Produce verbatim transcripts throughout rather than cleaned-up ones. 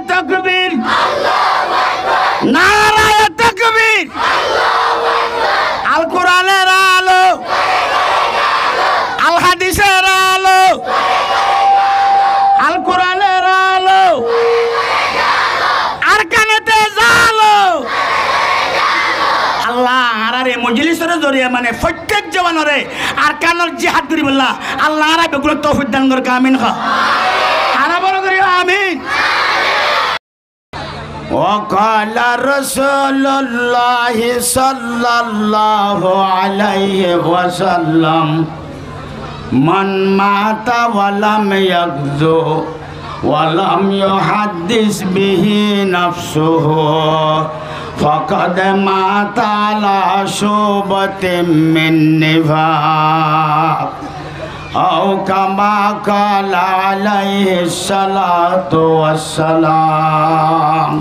Takbir! Naraye takbir! Al Kuraner alo! Al Hadiser alo! Al Kuraner alo! Arkanete zalo! Allah, añárar e mojlisor zoriya mane fottek zuwanore Arkanor jihad goríbolla Allah añára beggúnore toufik dan goruk, amin hoó. Aró boro gorí amin. وقال رسول الله صلى الله عليه وسلم، من مات ولم يغز ولم يحدث به نفسه فقد مات على شعبة من نفاق. أو كما قال عليه الصلاة والسلام.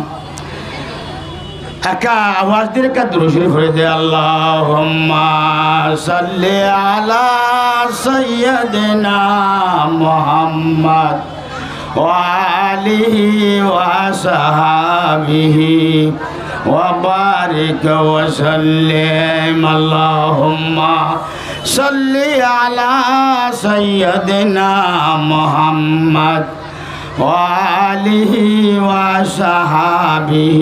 Ekká awaz diyóre ekká durud córif fori de, اللهم صل على سيدنا محمد وآله وأصحابه وبارك وسلم. اللهم صل على سيدنا محمد وآله وأصحابه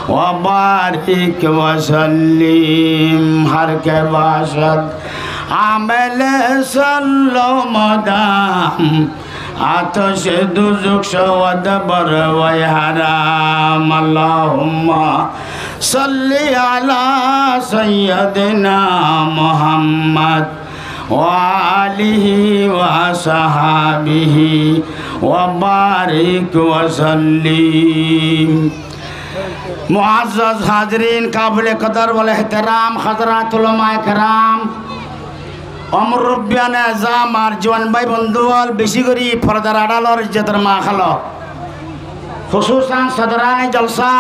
وبارك وسلم. ہر کہ باشد عامل صلوا مدام، آتش دوزخ شود بر وی حرام. اللهم صل على سيدنا محمد وآله وأصحابه وبارك وسلم. معزز حاضرین، قابل قدر والاحترام حضرات علماء کرام، ও মুরব্বিয়ানে এজাম, añár juwan bái bondú ól, beci gorí fordar añçálor izzotor mah hálo, hususan sodorane jolsa,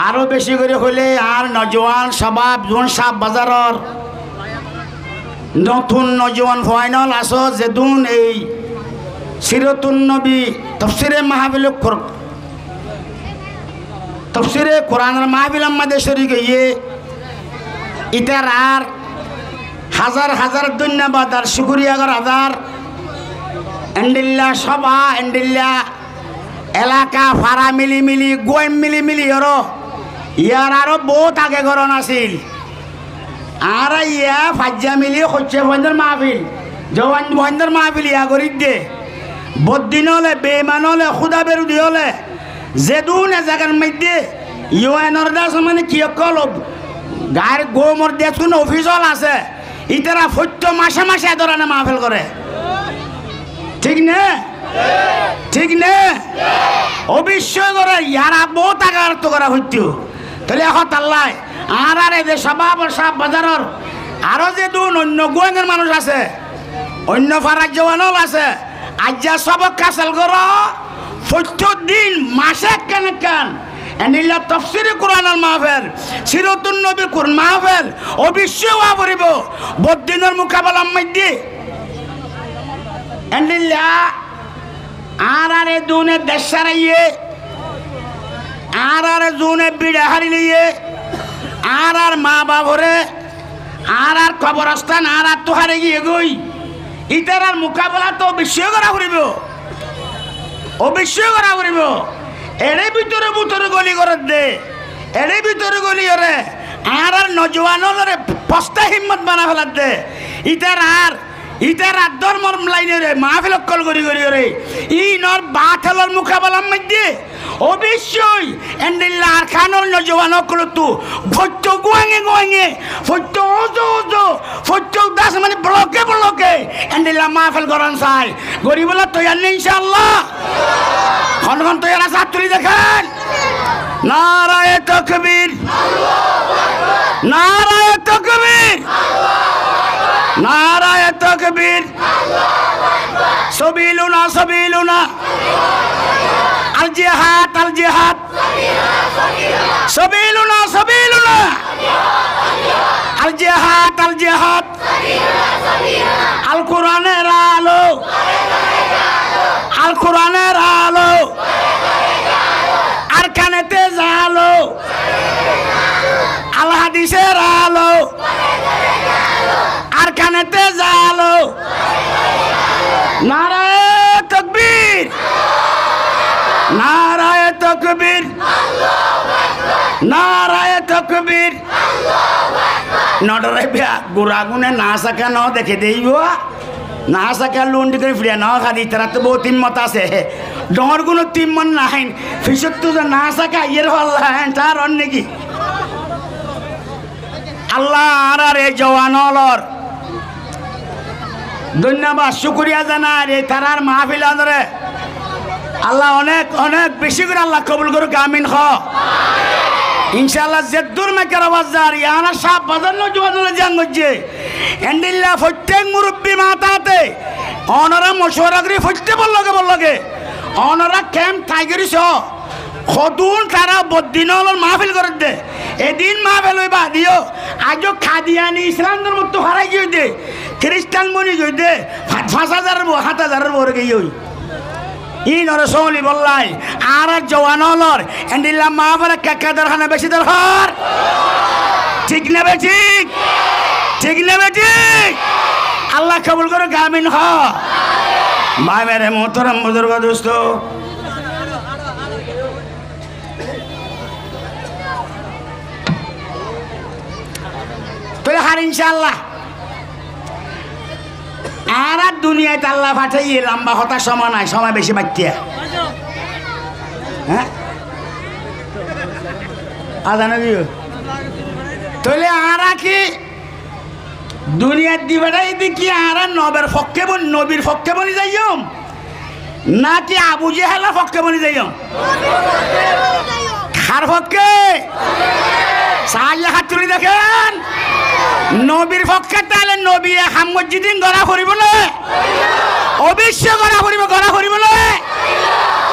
aró beci gorí hoilé añár nojuwan cóbab, zedún Cóbab Bazaror notun nojuwan fuain ól asó, zedún ei Siratun Nobi tofsire mahfil kor-, tofsire Kuranor mahfilor maze córik óiye, ítarar házar házar dóinnobad ar cúkuriya gorá zar. Endilla cóba, endilla elaka, fara mili mili, guáin mili mili goró, yar aró bout age gorón asíl. Añára yián faijja mili hoicce fuaindor mahfil, juwan fuaindor mahfil yián gorídde. Boddin óle, beiman óle, Kúda berodi óle, zedún e zagar maze yuenor dase mane ki ókkol, gair goumor dase ofis ól asé, ítara foittó mace mace e dóranor mahfil goré. Thík né? Thík né? Oboicco goré, yar bout age gorá foittó. Tóile ehón tallai añárar e de Cóbab, Cóbab Bazaror aró zedún oinno guáinor manúic asé, oinno farar juwan ól asé, aijja sóbok hásil goró, foittó din mace ekkán ekkán endilla tofsire Kuranor mahfil, Siratun Nobir Kuran mahfil oboicco ówa foribó. Boddinor mukabelar maze endilla añárare zedúne dec sáraiyé, añárare zedúne bíça hári loiyé, añárar mabafore, añárar koborostán añárattú hári giyé goi, ítarar mukabela to oboicco gorá foribó, oboicco gorá foribó. Ere bútore bútore goli gorédde, ere bútore goli goré añárar nojuwan ólore fosta himmot bana féladde. Ítarar Ítarar dórmor lainore mahfil ókkol gorí gorí gorí, inor bátelor mukabelar maze oboicco endilla Arkanor nojuwan ókkolottu foittó guáinge guáinge, foittó uzu uzu, foittó dase mane bloke bloke endilla mahfil gorán sai. Goríbolla toiyar né incaallah? Hon hon toiyar asó, át tuli dekén. Naraye takbir! Naraye takbir! Naraye takbir! Sabiluna, sabiluna! Al jihad, al jihad! Sabiluna, sabiluna! Al jihad, al jihad! Al Kuraner alo! Al Kuraner alo! Hadisor alo, Arkanete zalo. Naraye tokbir, naraye tokbir, naraye tokbir. No dhoraiba, guragune nasaka no deke de iba. Nasaka lundi gorí firiya no hádi, itarattu bout himmot asé. Dhoóñrgunor himmot nái, fisottu ze nasaka aiyér holla, en tar on niki? Allah añárar e juwan ólor dóinnobad, cúkuriya zanair, e tarár mahfil ólore Allah onek, onek beci gorí Allah kobul gorouk, amin hoó. Incállah, zeddúr maikar abas zar, yián añárar Cáh Bazar noujuwan ókkole ziyan goijjé. Endilla foittek murubbi matáte, onora mocuwara gorí foittek bor loge bor loge, onora kemp tái gorí soó. Hodún tará boddin ólor mahfil gorédde. Edin mahfil ói baade yó, aijjó kadiyani Islam dormottu hárai giyói de, kiristan boni giyói de, fa-, fañs házaror bou, hát házaror bou ói giyói. Íinoré sómbollai, añárar juwan ólor endilla mahfil ekka ekka dorhar né beci dorhar? Thík né bethík? Thík né bethík? Allah kobul gorouk, amin hoó. Bái mere muhtaram buzurgo dusto. Tóile har incállah. Añára duniyait Allah fathaiye lamba hotá, somoi nai, somoi beci baittiya. Há? Azan óiye. Tóile añára ki duniyait di fathaiye de ki añára nobir fokke bon-, nobir fokke boni zaiyum? Náki Abu Jehelor fokke boni zaiyum? Hár fokke? Saile hát tuli deken. Nobir fokke, taile nobiye ham goijjé de ín gora foribo né? Oboicco gora foribo, gora foribo né?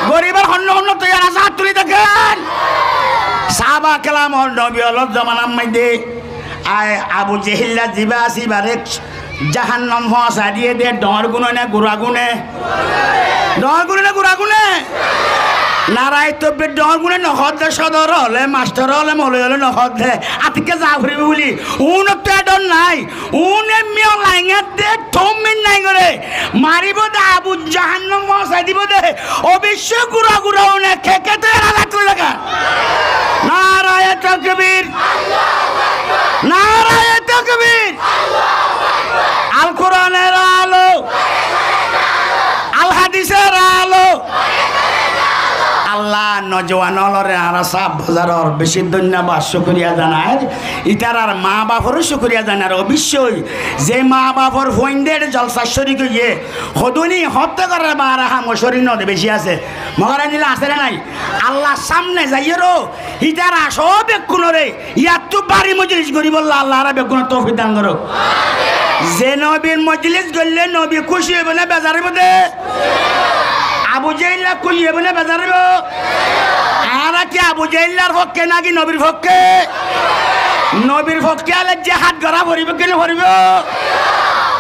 Goribár honno honno toiyar asé, hát tuli deken. Sáhaba keramor, nobi ólor zomanar maze Ai, Abu Jehilla ziba asé, ibáre jahannam foóñsai diyé de, dhoóñr gune né gura gune? Dhoóñr gune né gura gune? Naraye tokbir dhoóñr gune no hoódde, sodor óle, mastor óle, moulovi óle no hoódde. Atikká za foribó buli. Uúnottú e dhor nái. Uún emmi ó laingát de, thómmin nái goré. Maribó de, Abu jahannam foóñsai dibó de. Oboicco gura gura uúne ke ke toiyar asé, hát tuli deken. Naraye tokbir. Naraye tokbir. Al Kuranor alo. Al Hadisor alo. Allah, nojuwan ólore añára Sáh Bazaror beci dóinnobad, cúkuriya zanair. Ítarar maa baforó cúkuriya zanair. Oboiccói ze maa bafor fuainde e jolsat córik óiye, hodún hotté gorer baáre ham gorer córik no de, beci asé. Mogor endilla asé né nái? Allar sámne zaiyóre ítarar sób beggúnore yattú bári mojlis goríbolla Allah añára beggúnore toufik dan gorouk. Ze nobir mojlis goille nobi kúci óibo né bezar óibo de? Abu Jehilla kúci óibo né bezar óibo? Añára ki Abu Jehillar fokke náki nobir fokke? Nobir fokke óile jihad gora foribó ki no foribó?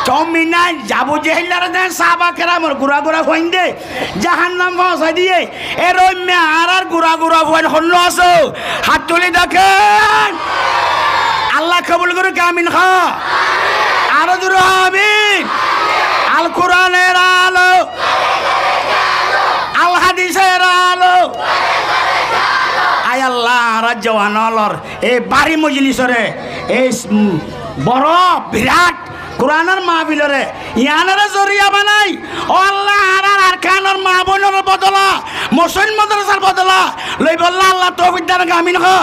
Thómmin nái, Abu Jehillar de sáhaba keramor gura gura fuainde jahannam foóñsai diyé. Eró oinno añárar gura gura fuain honnúa asó? Hát tuli deken. Allah kobul gorouk, amin hoó. Aró zore amin. Al Kuranor alo. Al Hadisor alo. Ai Allah, añárar juwan ólor e bári mojlisore, e, um, boro birat Kuranor mahfilore, yiánore zoriya banai, ó Allah, añárar Arkanor maa boinor bodola, Mosoin madrasar bodola loibolla Allah toufik dan gorouk, amin hoó.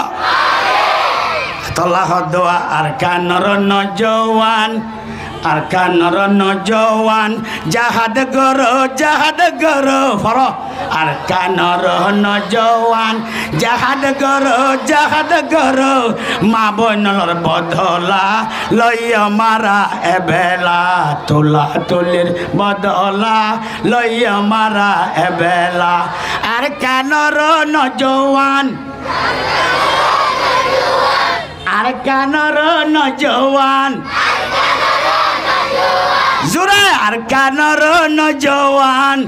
Tolla hoó dua, Arkanor nojuwan, Arkanor nojuwan, jihad goro, jihad goro, foro. Arkanor nojuwan, jihad goro, jihad goro, maa boinor bodola loiyo mara ebela, tula tulir bodola loiyo mara ebela. Arkanor nojuwan, Arkanor nojuwan. Zore, Arkanor nojuwan.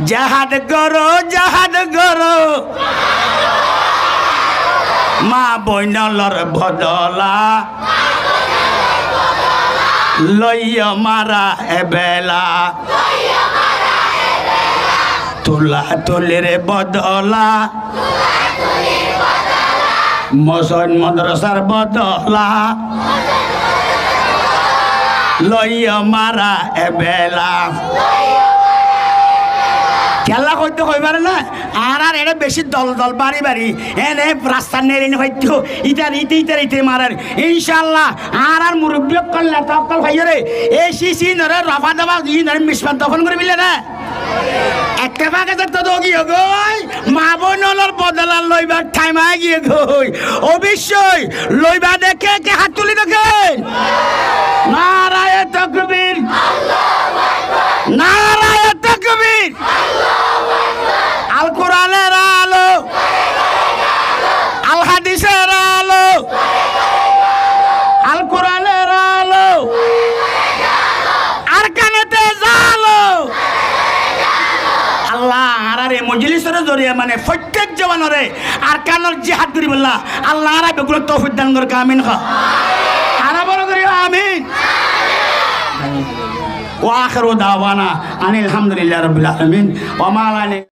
Jihad goro, jihad goro. Maa boinolor bodola loiyó mara ebela. Tulatulir bodola, mosóid modorosar bodola loiyó mara ebela. Kiyólla hoitó hoi fare na? Añárar eçé beci dol dol bari bari ene rasta nerin hoitó, itar ite, itar ite marar. Incállah, añárar murubbi ókkol, neta ókkol hoiyóre, ei sisinore rofa dofa, inore mismar dofon gori félaiye na. Ettefake zettót giyói, maa boinolor bodola loibar thaim ai giyói. Oboicco loiba de, ke ke hát tuli dekén. Naraye tokbir. Naraye tokbir. Al Kuranor alo. Al hadisor alo. Al Kuranor alo. Arkanot zalo. Allah, añárar ei mojlisor zoriya mane fottek zuanore Arkanor jihad goribolla Allah añára beggúnore toufik dan gorouk, amin. Hó, aró boro gori amin. Wa akhiru dawana anil hamdulillahi rabbil alamin. Wa ma alaina